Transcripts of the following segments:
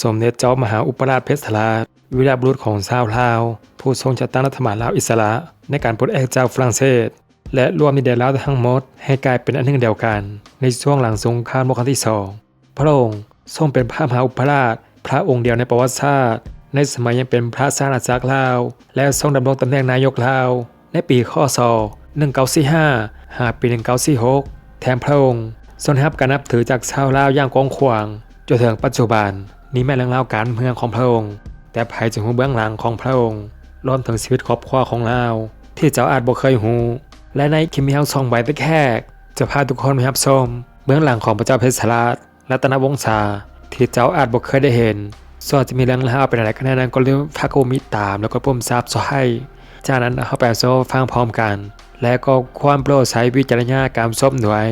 ສົມເດັດເຈົ້າມະຫາອຸປະລາດເພັດຊະລາດ ວີລະບຸລຸດຂອງຊາວລາວ ຜູ້ຊົງຈັດຕັ້ງລັດຖະບານລາວອິດສະຫຼະ ໃນການປົດແອກຈາກຝຣັ່ງເສດ ແລະ ລວມດິນແດນລາວທັງໝົດໃຫ້ກາຍເປັນອັນໜຶ່ງດຽວກັນ ໃນຊ່ວງຫຼັງສົງຄາມໂລກຄັ້ງທີສອງ. ພະອົງຊົງເປັນພະມະຫາອຸປະລາດພະອົງດຽວໃນປະຫວັດສາດ ໃນສະໄໝຍັງເປັນພະຊາອານາຈັກລາວ ແລະ ຊົງດຳລົງຕຳແໜ່ງນາຍົກລາວ ໃນປີ ຄ.ສ. ໜຶ່ງເກົ້າສີ່ຫ້າ ຫາປີ ໜຶ່ງເກົ້າສີ່ຫົກ. ແຖມພະອົງຊົງໄດ້ຮັບການນັບຖືຈາກຊາວລາວຢ່າງກວ້າງຂວາງ ຈົນເຖິງປັດຈຸບັນ ນີ້ແມ່ນເລື່ອງລາວການເມືອງຂອງພະອົງ, ແຕ່ໃຜຈະຮູ້ເບື້ອງຫຼັງຂອງພະອົງ ລວມເຖິງຊີວິດຄອບຄົວຂອງລາວ ທີ່ເຈົ້າອາດບໍ່ເຄີຍຮູ້. ແລະ ໃນຄລິບມີເຮົາສອງໃບແຕ່ແຂກ ຈະພາທຸກຄົນໄປຮັບຊົມເບື້ອງຫຼັງຂອງພະເຈົ້າເພັດຊະລາດ ລັດຕະນະວົງສາ ທີ່ເຈົ້າອາດບໍ່ເຄີຍໄດ້ເຫັນ. ສ່ວນຈະມີເລື່ອງລາວເປັນແນວໃດກັນແນ່ນັ້ນ ກໍຢ່າລືມຝາກກົດຕິດຕາມ ແລ້ວກໍປຸ່ມ Subscribe ຈາກນັ້ນເຮົາໄປຮັບຊົມຟັງພ້ອມກັນ ແລະ ກໍຄວນໂປດໃຊ້ວິຈາລະນະຍານການຊົມດ້ວຍ.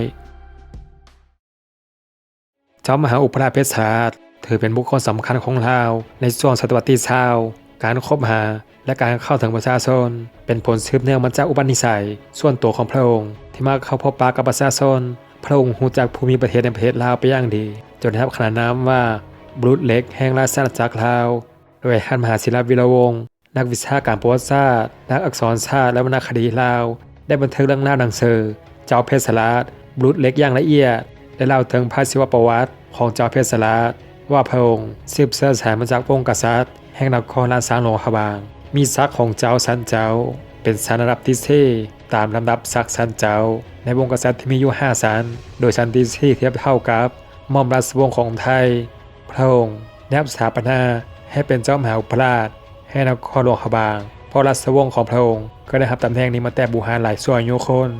ເຈົ້າມະຫາອຸປະລາດເພັດຊະລາດ ຖືເປັນບຸກຄົນສຳຄັນຂອງລາວໃນຊ່ວງສະຕະວັດທີຊາວ. ການຄົບຫາ ແລະ ການເຂົ້າເຖິງປະຊາຊົນ ເປັນຜົນສືບເນື່ອງມາຈາກອຸປະນິໄສສ່ວນຕົວຂອງພະອົງ ທີ່ມັກເຂົ້າພົບປະກັບປະຊາຊົນ. ພະອົງຮູ້ຈັກພູມິປະເທດໃນປະເທດລາວເປັນຢ່າງດີ ຈົນໄດ້ຮັບຂະໜານນາມວ່າ ບຸລຸດເຫຼັກແຫ່ງລາຊະອານາຈັກລາວ ໂດຍທ່ານມະຫາສິລະ ວິລະວົງ ນັກວິຊາການປະຫວັດສາດ, ນັກອັກສອນສາດ ແລະ ວັນນະຄະດີລາວ ໄດ້ບັນທຶກເລື່ອງລາວໜັງສື ເຈົ້າເພັດຊະລາດ ບຸລຸດເຫຼັກ ຢ່າງລະອຽດ ແລະ ເລົ່າເຖິງພະຊີວະປະຫວັດຂອງເຈົ້າເພັດຊະລາດ ວ່າພະອົງສືບເຊື້ອສາຍມາຈາກວົງກະສັດແຫ່ງນະຄອນລ້ານຊ້າງຫຼວງພະບາງ, ມີສັກຂອງເຈົ້າຊັ້ນເຈົ້າ ເປັນຊັ້ນລະດັບທີສີ່ ຕາມລຳດັບສັກຊັ້ນເຈົ້າ ໃນວົງກະສັດທີ່ມີຢູ່ຫ້າຊັ້ນ, ໂດຍຊັ້ນທີສີ່ທຽບເທົ່າກັບໝ່ອມລາຊະວົງຂອງໄທ. ພະອົງໄດ້ຮັບສະຖາປະນາໃຫ້ເປັນເຈົ້າມະຫາອຸປະລາດແຫ່ງນະຄອນຫຼວງພະບາງ, ເພາະລາຊະວົງຂອງພະອົງກໍໄດ້ຮັບຕຳແໜ່ງນີ້ມາແຕ່ບູຮານຫຼາຍຊົ່ວອາຍຸຄົນ.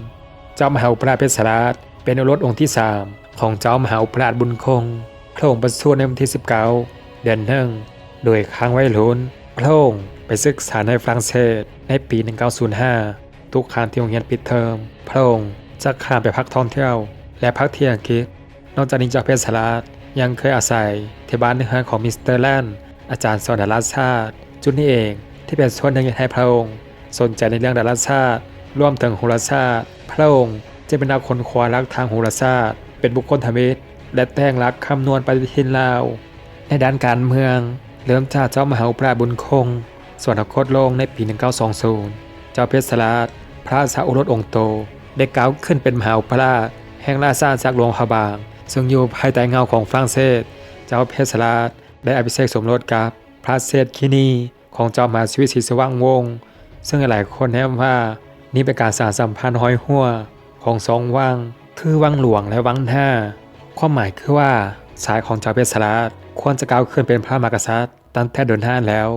ເຈົ້າມະຫາອຸປະລາດເພັດຊະລາດ ເປັນໂອລົດອົງທີສາມຂອງເຈົ້າມະຫາອຸປະລາດບຸນຄົງ. ພະອົງປະສູດໃນວັນທີສິບເກົ້າ ເດືອນໜຶ່ງ ໂດຍຄັ້ງໄວລຸ້ນ ພະອົງໄປສຶກສາໃນຝຣັ່ງເສດໃນປີ ໜຶ່ງເກົ້າສູນຫ້າ. ທຸກຄັ້ງທີ່ໂຮງຮຽນປິດເທີມ ພະອົງຈະຂ້າມໄປພັກທ່ອງທ່ຽວ ແລະ ພັກທີ່ອັງກິດ. ນອກຈາກນີ້ ເຈົ້າເພັດຊະລາດຍັງເຄີຍອາໄສທີ່ບ້ານເຮືອນຂອງມິສເຕີແລນ ອາຈານສອນດາລາສາດ. ຈຸດນີ້ເອງທີ່ເປັນສ່ວນໜຶ່ງເຮັດໃຫ້ພະອົງສົນໃຈໃນເລື່ອງດາລາສາດ ລວມເຖິງໂຫລາສາດ. ພະອົງຈຶ່ງເປັນນັກຄົ້ນຄວ້າຫຼັກທາງໂຫລາສາດ, ເປັນບຸກຄົນທຳອິດ ແລະ ແຕ່ງຫຼັກຄຳນວນປະຕິທິນລາວ. ໃນດ້ານການເມືອງ, ເລີ່ມຈາກເຈົ້າມະຫາອຸປະລາດບຸນຄົງ ສະຫວັນນະຄົດລົງໃນປີ ໜຶ່ງເກົ້າສອງສູນ ເຈົ້າເພັດຊະລາດ ພະລາຊາໂອລົດອົງໂຕ ໄດ້ກ້າວຂຶ້ນເປັນມະຫາອຸປະລາດແຫ່ງລາຊະອານາຈັກຫຼວງພະບາງ ເຊິ່ງຢູ່ພາຍໃຕ້ເງົາຂອງຝຣັ່ງເສດ. ເຈົ້າເພັດຊະລາດໄດ້ອະພິເສກສົມລົດກັບພະເສດຄີນີຂອງເຈົ້າມະຫາຊີວິດສີສະຫວ່າງວົງ ເຊິ່ງຫຼາຍໆຄົນແນມວ່ານີ້ເປັນການສານສຳພັນຫ້ອຍຫົວຂອງສອງວັງ ຄືວັງຫຼວງ ແລະ ວັງໜ້າ. ຄວາມໝາຍຄືວ່າ ສາຍຂອງເຈົ້າເພັດຊະລາດຄວນຈະກ້າວຂຶ້ນເປັນພະມະຫາກະສັດ ຕັ້ງແຕ່ດົນນານແລ້ວ,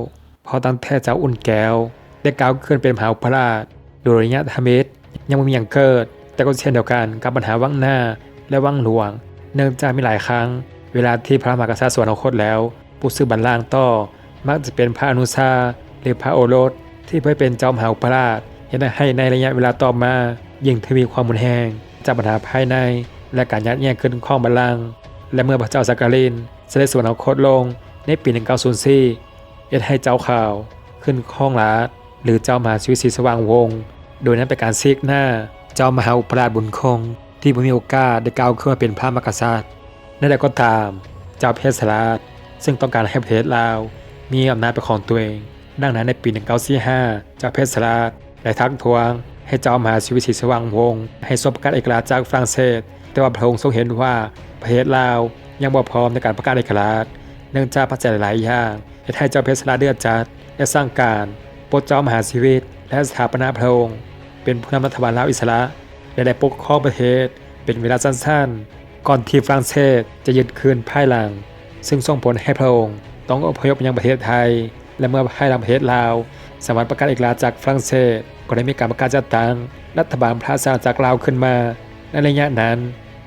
ເພາະຕັ້ງແຕ່ເຈົ້າອຸ່ນແກ້ວໄດ້ກ້າວຂຶ້ນເປັນມະຫາອຸປະລາດ ໂດຍໄລຍະທຳອິດຍັງບໍ່ມີຫຍັງເກີດ. ແຕ່ກໍເຊັ່ນດຽວກັນກັບບັນຫາວັງໜ້າ ແລະ ວັງຫຼວງ, ເນື່ອງຈາກມີຫຼາຍຄັ້ງ ເວລາທີ່ພະມະຫາກະສັດສະຫວັນນະຄົດແລ້ວ, ຜູ້ສືບບັນລັງຕໍ່ມັກຈະເປັນພະອະນຸຊາ ຫຼື ພະໂອລົດ ທີ່ບໍ່ໄດ້ເປັນເຈົ້າມະຫາອຸປະລາດ, ເຮັດໃຫ້ໃນໄລຍະເວລາຕໍ່ມາ ຍິ່ງທະວີຄວາມຮຸນແຮງຈາກບັນຫາພາຍໃນ ແລະ ການຍາດແຍ່ງຂຶ້ນຄອງບັນລັງ. ແລະ ເມື່ອພະເຈົ້າສັກກະລິນ ສະເດັດສະຫວັນນະຄົດລົງໃນປີ ໜຶ່ງເກົ້າສູນສີ່ ເຮັດໃຫ້ເຈົ້າຂາວຂຶ້ນຄອງລາດ ຫຼື ເຈົ້າມະຫາຊີວິດສີສະຫວ່າງວົງ ໂດຍນັ້ນເປັນການຊີ້ໜ້າເຈົ້າມະຫາອຸປະລາດບຸນຄົງ ທີ່ບໍ່ມີໂອກາດໄດ້ກ້າວຂຶ້ນມາເປັນພະມະຫາກະສັດ. ແນວໃດກໍຕາມ, ເຈົ້າເພັດຊະລາດເຊິ່ງຕ້ອງການໃຫ້ປະເທດລາວມີອຳນາດເປັນຂອງຕົວເອງ. ດັ່ງນັ້ນ ໃນປີ ໜຶ່ງເກົ້າສີ່ຫ້າ ເຈົ້າເພັດຊະລາດໄດ້ທັກທ້ວງໃຫ້ເຈົ້າມະຫາຊີວິດສີສະຫວ່າງວົງໃຫ້ຊົງປະກາດເອກະລາດຈາກຝຣັ່ງເສດ, ແຕ່ວ່າພະອົງຊົງເຫັນວ່າປະເທດລາວຍັງບໍ່ພ້ອມໃນການປະກາດເອກະລາດ ເນື່ອງຈາກປັດໄຈຫຼາຍໆຢ່າງ ເຮັດໃຫ້ເຈົ້າເພັດຊະລາດເດືອດຈັດ ແລະ ສັ່ງການປົດເຈົ້າມະຫາຊີວິດ ແລະ ສະຖາປະນາພະອົງເປັນຜູ້ນຳລັດຖະບານລາວອິດສະຫຼະ ແລະ ໄດ້ປົກຄອງປະເທດເປັນເວລາສັ້ນໆ ກ່ອນທີ່ຝຣັ່ງເສດຈະຍຶດຄືນພາຍຫຼັງ, ເຊິ່ງສົ່ງຜົນໃຫ້ພະອົງຕ້ອງອົບພະຍົບມາຍັງປະເທດໄທ ແລະ ເມື່ອພາຍຫຼັງປະເທດລາວສາມາດປະກາດເອກະລາດຈາກຝຣັ່ງເສດ, ກໍໄດ້ມີການປະກາດຈັດຕັ້ງລັດຖະບານພະລາຊະອານາຈັກລາວຂຶ້ນມາ. ໃນໄລຍະນັ້ນ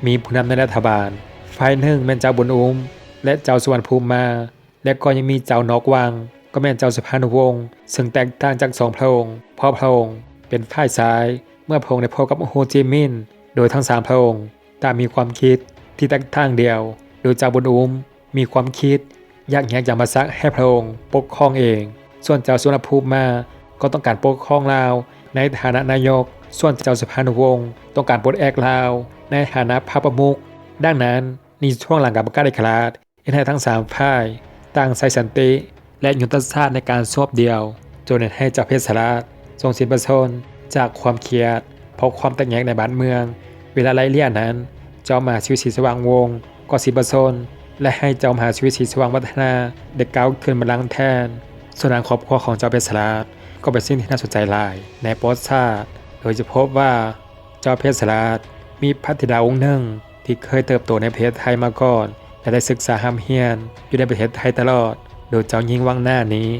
ມີຜູ້ນຳໃນລັດຖະບານ ຝ່າຍໜຶ່ງແມ່ນເຈົ້າບຸນອຸ້ມ ແລະ ເຈົ້າສຸວັນພູມມາ ແລະ ກໍຍັງມີເຈົ້ານອກວັງ ກໍແມ່ນເຈົ້າສຸພານຸວົງ ເຊິ່ງແຕກຕ່າງຈາກສອງພະອົງ ເພາະພະອົງເປັນຝ່າຍຊ້າຍ ເມື່ອພະອົງໄດ້ພົບກັບໂຮຈິມິນ ໂດຍທັງສາມພະອົງຕ່າງມີຄວາມຄິດທີ່ແຕກຕ່າງດຽວ, ໂດຍເຈົ້າບຸນອຸ້ມມີຄວາມຄິດຢາກແຍກຈຳປາສັກໃຫ້ພະອົງປົກຄອງເອງ, ສ່ວນເຈົ້າສຸວັນນະພູມມາກໍຕ້ອງການປົກຄອງລາວໃນຖານະນາຍົກ, ສ່ວນເຈົ້າສຸພານຸວົງຕ້ອງການປົດແອກລາວໃນຖານະພະປະມຸກ. ດັ່ງນັ້ນ, ໃນຊ່ວງຫຼັງການປະກາດເອກະລາດ ເຮັດໃຫ້ທັງສາມຝ່າຍ ຕ່າງໃຊ້ສັນຕິ ແລະ ຍຸດທະສາດໃນການສວບດ່ຽວ ຈົນເຮັດໃຫ້ເຈົ້າເພດຊະລາດຊົງສິ້ນພະຊົນຈາກຄວາມຄຽດ ເພາະຄວາມແຕກແຍກໃນບ້ານເມືອງ. ເວລາໄລ່ເລ່ຍນັ້ນ ເຈົ້າມະຫາຊີວິດສີສະຫວ່າງວົງກໍສິ້ນພະຊົນ ແລະ ໃຫ້ເຈົ້າມະຫາຊີວິດສີສະຫວ່າງວັດທະນາໄດ້ກ້າວຂຶ້ນບັນລັງແທນ. ສ່ວນທາງຄອບຄົວຂອງເຈົ້າເພດຊະລາດກໍເປັນສິ່ງທີ່ໜ້າສົນໃຈຫຼາຍໃນປະຫວັດສາດ, ໂດຍຈະພົບວ່າເຈົ້າເພດຊະລາດມີພະທິດາອົງໜຶ່ງ ທີ່ເຄີຍເຕີບໂຕໃນປະເທດໄທມາກ່ອນ ແລະ ໄດ້ສຶກສາຮ່ຳຮຽນຢູ່ໃນປະເທດໄທຕະຫຼອດ, ໂດຍເຈົ້າຍິງວັງໜ້ານີ້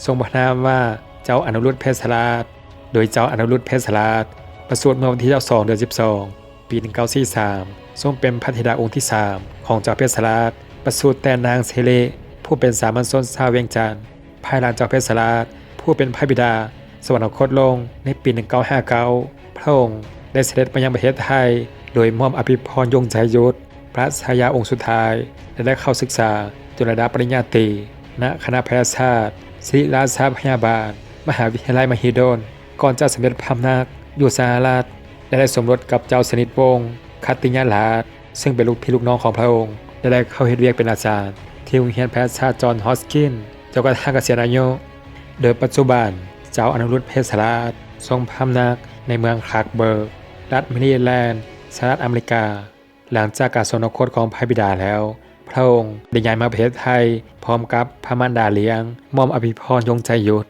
ຊົງພະນາມວ່າເຈົ້າອະນຸລຸດເພດຊະລາດ, ໂດຍເຈົ້າອະນຸລຸດເພດຊະລາດປະສູດເມື່ອວັນທີຊາວສອງ ເດືອນສິບສອງ ປີໜຶ່ງເກົ້າສີ່ສາມ ຊົງເປັນພະທິດາອົງທີສາມຂອງເຈົ້າເພດຊະລາດ, ປະສູດແຕ່ນາງສິລິ ຜູ້ເປັນສາມັນຊົນຊາວວຽງຈັນ. ພາຍຫຼັງເຈົ້າເພດຊະລາດ ຜູ້ເປັນພະບິດາ ສະຫວັນນະຄົດລົງໃນປີໜຶ່ງເກົ້າຫ້າເກົ້າ ພະອົງໄດ້ສະເດັດມາຍັງປະເທດໄທ ໂດຍມອບອະພິພອນຍົງໄຊຍຸດ ພະຊາຍາອົງສຸດທ້າຍ ແລະ ໄດ້ເຂົ້າສຶກສາຈົນລະດັບປະລິນຍາຕີ ນະຄະນະແພດສາດ ສິລິລາຊາພະຍາບານ ມະຫາວິທະຍາໄລມະຫິດົນ, ກ່ອນຈະສຳເລັດພຳນັກຢູ່ສະຫະລັດ ແລະ ໄດ້ສົມລົດກັບເຈົ້າສະໜິດວົງ ຂັດຕິຍະລາດ ເຊິ່ງເປັນລູກພີ່ລູກນ້ອງຂອງພະອົງ ແລະ ໄດ້ເຂົ້າເຮັດວຽກເປັນອາຈານທີ່ໂຮງຮຽນແພດສາດຈອນຮອດກິນ ຈົນກະທັ້ງກະສຽນອາຍຸ. ໂດຍປັດຈຸບັນ ເຈົ້າອະນຸລຸດເພດຊະລາດຊົງພຳນັກໃນເມືອງຄາກເບີກ ລັດເມຣີແລນ ສະຫະລັດອາເມລິກາ. ຫຼັງຈາກການສວນອະຄົດຂອງພະບິດາແລ້ວ, ພະອົງໄດ້ຍ້າຍມາປະເທດໄທພ້ອມກັບພະມານດາລ້ຽງ ໝ່ອມອະພິພອນ ຍົງໄຊຍຸດ.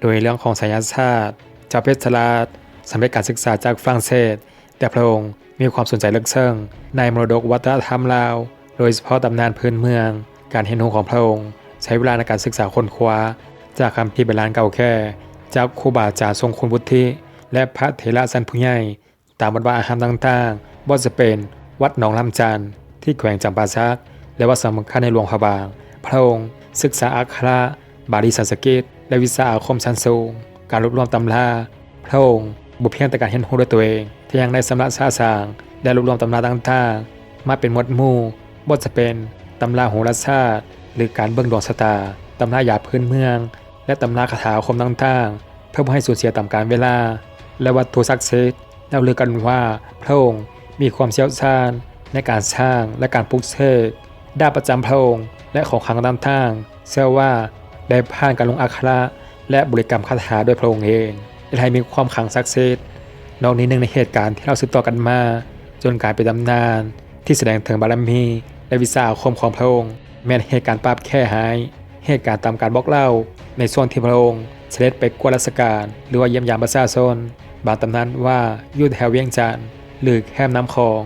ໂດຍເລື່ອງຂອງໄສຍະສາດ, ເຈົ້າເພດຊະລາດສຳເລັດການສຶກສາຈາກຝຣັ່ງເສດ, ແຕ່ພະອົງມີຄວາມສົນໃຈເລິກເຊິ່ງໃນມໍລະດົກວັດທະນະທຳລາວ, ໂດຍສະເພາະຕຳນານພື້ນເມືອງ. ການຮຽນຮູ້ຂອງພະອົງໃຊ້ເວລາໃນການສຶກສາຄົ້ນຄວ້າຈາກຄຳພີໂບລານເກົ່າແກ່, ຈາກຄູບາອາຈານຊົງຄຸນວຸດທິ ແລະ ພະເຖລະຊັ້ນຜູ້ໃຫຍ່ ຕາມວັດວາອາຮາມຕ່າງໆ, ບໍ່ວ່າຈະເປັນວັດໜອງລຳຈັນ ທີ່ແຂວງຈຳປາສັກ ແລະ ວັດສຳຄັນໃນຫຼວງພະບາງ. ພະອົງສຶກສາອັກຂະລະ, ບາລີ, ສັນສະກິດ ແລະ ວິຊາອາຄົມຊັ້ນສູງ. ການລວບລວມຕຳລາ, ພະອົງບໍ່ພຽງແຕ່ການຮຽນຮູ້ດ້ວຍຕົວເອງ, ແຕ່ຍັງໄດ້ຊຳລະສະສາງ ແລະ ລວບລວມຕຳລາຕ່າງໆມາເປັນໝວດໝູ່, ບໍ່ວ່າຈະເປັນຕຳລາໂຫລະສາດ ຫຼື ການເບິ່ງດວງຊະຕາ, ຕຳລາຢາພື້ນເມືອງ ແລະ ຕຳລາຄາຖາອາຄົມຕ່າງໆ, ເພື່ອບໍ່ໃຫ້ສູນເສຍຕາມການເວລາ ແລະ ວັດຖຸສັກສິດ. ເລົ່າລືກັນວ່າພະອົງມີຄວາມຊ່ຽວຊານໃນການສ້າງ ແລະ ການປຸກເສກ. ດາບປະຈຳພະອົງ ແລະ ຂອງຂລັງຕ່າງໆ ເຊື່ອວ່າໄດ້ຜ່ານການລົງອັກຂະລະ ແລະ ບໍລິກຳຄາຖາໂດຍພະອົງເອງ ເຮັດໃຫ້ມີຄວາມຂລັງສັກສິດ. ນອກນີ້, ໜຶ່ງໃນເຫດການທີ່ເລົ່າສືບຕໍ່ກັນມາຈົນກາຍເປັນຕຳນານ ທີ່ສະແດງເຖິງບາລະມີ ແລະ ວິຊາອາຄົມຂອງພະອົງ ແມ່ນເຫດການປາບແຂ້ຮ້າຍ. ເຫດການຕາມການບອກເລົ່າໃນຊ່ວງທີ່ພະອົງສະເດັດໄປກວດລາຊະການ ຫຼື ວ່າຢ້ຽມຢາມປະຊາຊົນ. ບາງຕຳນານວ່າຢູ່ແຖວວຽງຈັນ ຫຼື ແຄມນ້ຳຂອງ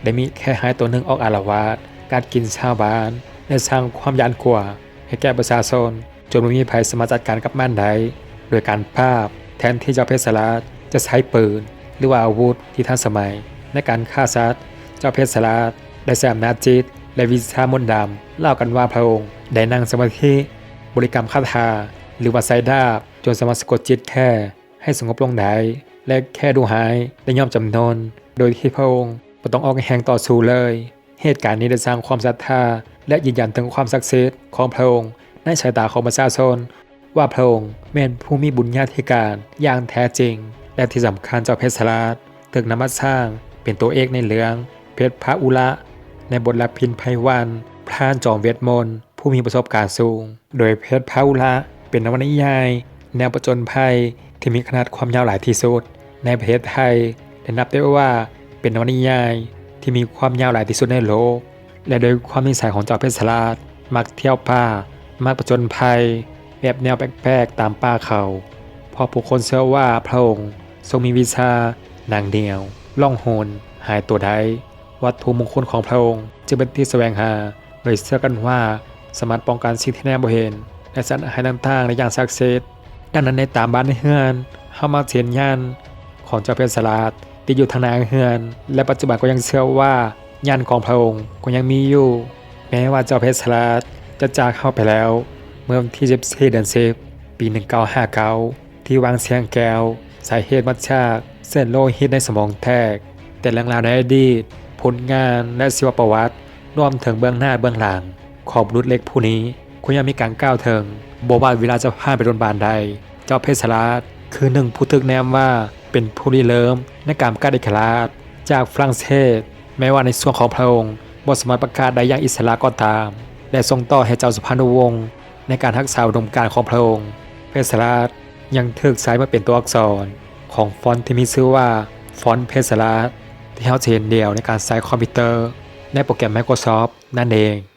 ໄດ້ມີແຂ້ຮ້າຍຕົວໜຶ່ງອອກອາລະວາດ ກັດກິນຊາວບ້ານ ແລະ ສ້າງຄວາມຢ້ານກົວໃຫ້ແກ່ປະຊາຊົນ ຈົນບໍ່ມີໃຜສາມາດຈັດການກັບມັນໄດ້ໂດຍການປາບ. ແທນທີ່ເຈົ້າເພດຊະລາດຈະໃຊ້ປືນ ຫຼືວ່າອາວຸດທີ່ທັນສະໄໝໃນການຂ້າສັດ, ເຈົ້າເພດຊະລາດໄດ້ໃຊ້ອຳນາດຈິດ ແລະ ວິຊາມົນດຳ. ເລົ່າກັນວ່າພະອົງໄດ້ນັ່ງສະມາທິ, ບໍລິກຳຄາຖາ ຫຼືວ່າໃຊ້ດາບ ຈົນສາມາດສະກົດຈິດແຂ້ໃຫ້ສະຫງົບລົງໄດ້ ແລະ ແຂ້ດຸຮ້າຍໄດ້ຍອມຈຳນົນ ໂດຍທີ່ພະອົງບໍ່ຕ້ອງອອກແຮງຕໍ່ສູ້ເລີຍ. ເຫດການນີ້ໄດ້ສ້າງຄວາມສັດທາ ແລະ ຢືນຢັນເຖິງຄວາມສັກສິດຂອງພະອົງໃນສາຍຕາຂອງປະຊາຊົນ ວ່າພະອົງແມ່ນຜູ້ມີບຸນຍາທິການຢ່າງແທ້ຈິງ. ແລະ ທີ່ສຳຄັນ, ເຈົ້າເພດຊະລາດຖືກນຳມາສ້າງເປັນຕົວເອກໃນເລື່ອງເພດພະອຸລະ ໃນບົດລະພິນໄພວັນ ພຣານຈອມເວດມົນ ຜູ້ມີປະສົບການສູງ. ໂດຍເພດພະອຸລະເປັນນະວະນິຍາຍແນວປະຈົນໄພທີ່ມີຂະໜາດຄວາມຍາວຫຼາຍທີ່ສຸດໃນປະເທດໄທ ແລະ ນັບໄດ້ວ່າເປັນນະວະນິຍາຍທີ່ມີຄວາມຍາວຫຼາຍທີ່ສຸດໃນໂລກ. ແລະ ໂດຍຄວາມນິໄສຂອງເຈົ້າເພດຊະລາດ ມັກທ່ຽວປ່າ, ມັກປະຈົນໄພແບບແນວແປກໆຕາມປ່າເຂົາ, ເພາະຜູ້ຄົນເຊື່ອວ່າພະອົງຊົງມີວິຊາໜັງໜຽວ, ລ່ອງຫົນ, ຫາຍຕົວໄດ້. ວັດຖຸມຸງຄຸນຂອງພະອົງຈຶ່ງເປັນທີ່ສະແຫວງຫາ, ໂດຍເຊື່ອກັນວ່າສາມາດປ້ອງກັນສິ່ງທີ່ແນມບໍ່ເຫັນ ແລະ ສັດຮ້າຍຕ່າງໆໄດ້ຢ່າງສັກສິດ. ດັ່ງນັ້ນ, ໃນຕາມບ້ານໃນເຮືອນ, ເຮົາມັກເຫັນຍັນຂອງເຈົ້າເພດຊະລາດຕິດຢູ່ທາງໜ້າເຮືອນ ແລະ ປັດຈຸບັນກໍຍັງເຊື່ອວ່າຍັນຂອງພະອົງກໍຍັງມີຢູ່. ແມ້ວ່າເຈົ້າເພດຊະລາດຈະຈາກເຮົາໄປແລ້ວເມື່ອວັນທີສິບສີ່ ເດືອນສິບ ປີໜຶ່ງເກົ້າຫ້າເກົ້າ ທີ່ວັງຊຽງແກ້ວ, ສາເຫດມາຈາກເສັ້ນໂລຫິດໃນສະໝອງແຕກ, ແຕ່ເລື່ອງລາວໃນອະດີດ, ຜົນງານ ແລະ ຊີວະປະຫວັດ ລວມເຖິງເບື້ອງໜ້າເບື້ອງຫຼັງຂອງບຸລຸດເຫຼັກຜູ້ນີ້ ກໍຍັງມີການກ່າວເຖິງ. ບໍ່ວ່າເວລາຈະຜ່ານໄປດົນປານໃດ, ເຈົ້າເພດຊະລາດຄືໜຶ່ງຜູ້ຖືກແນມວ່າເປັນຜູ້ລິເລີ່ມໃນການປະກາດເອກະລາດຈາກຝຣັ່ງເສດ. ແມ້ວ່າໃນຊ່ວງຂອງພະອົງບໍ່ສາມາດປະກາດໄດ້ຢ່າງອິດສະຫຼະກໍຕາມ, ແລະ ສົ່ງຕໍ່ໃຫ້ເຈົ້າສຸພານຸວົງໃນການຮັກສາອຸດົມການຂອງພະອົງ. ເພຊລັສຍັງຖືກໃຊ້ມາເປັນຕົວອັກສອນຂອງຟອນທີ່ມີຊື່ວ່າ ຟອນເພຊລັສ ທີ່ເຮົາຈະເຫັນດຽວໃນການໃຊ້ຄອມພິວເຕີໃນໂປຣແກຣມ Microsoft ນັ້ນເອງ.